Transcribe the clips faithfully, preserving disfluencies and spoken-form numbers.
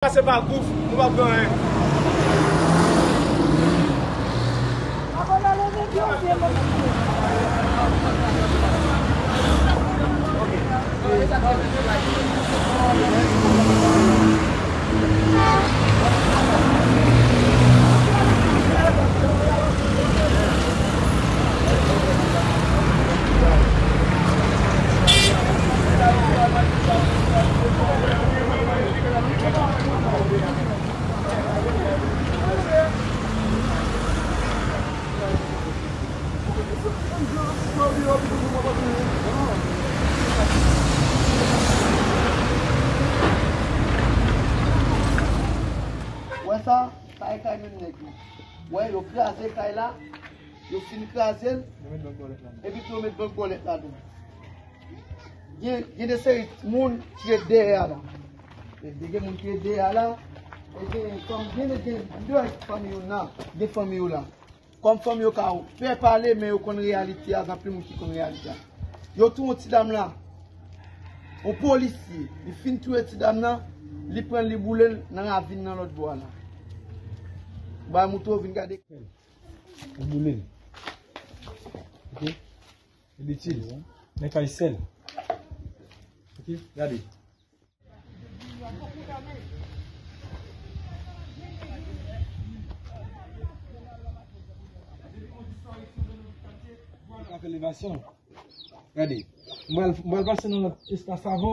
Pase pa gouf, nou p ap gen anyen. Wè sa? Sa e kay menm nèg yo. Wè, yo kraze kay la, yo fin kraze l, epi tou yo met bank bòlèt ladan. Gen, gen de seri moun ki ret dèyè a la. Gen, gen moun ki ret dèyè a la. E gen fanm, gen, gen, gen fanmi yo nan, gen fanmi yo la. Kòm fanmi yo ka pè pale, men yo konn reyalite a, gen anpil moun ki konn reyalite a. Yo touye yon ti dam la, yon polisye, li fin touye ti dam nan, li pran l, li boule l nan ravin nan lòt bò a la. Bay moto vin gade. Ou boule l. Ok? Li di l. Men kay sèl. Ok? Gade. Li ka fè levasyon. Gade. M pral, m pral pase nan lòt espas avè w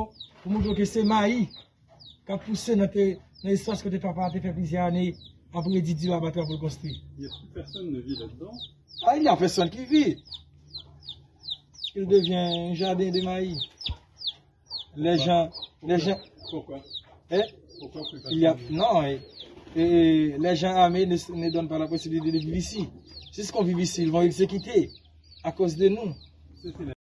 pou montre w ke se mayi k ap pouse nan te, nan espas kote papa a te fè plizyè ane ap redi di abatwa pou l konstwi. Il y a plus personne ne vit là-dedans. Ah, il y a personne qui vit. Il devient un jardin de maïs. Les gens, les gens, pourquoi? Hein? Pourquoi plus personne ne vit? Il y a, non, et, et les gens armés ne, ne donnent pas la possibilité de vivre ici. Si ce qu'on vit ici, ils vont exécuter à cause de nous.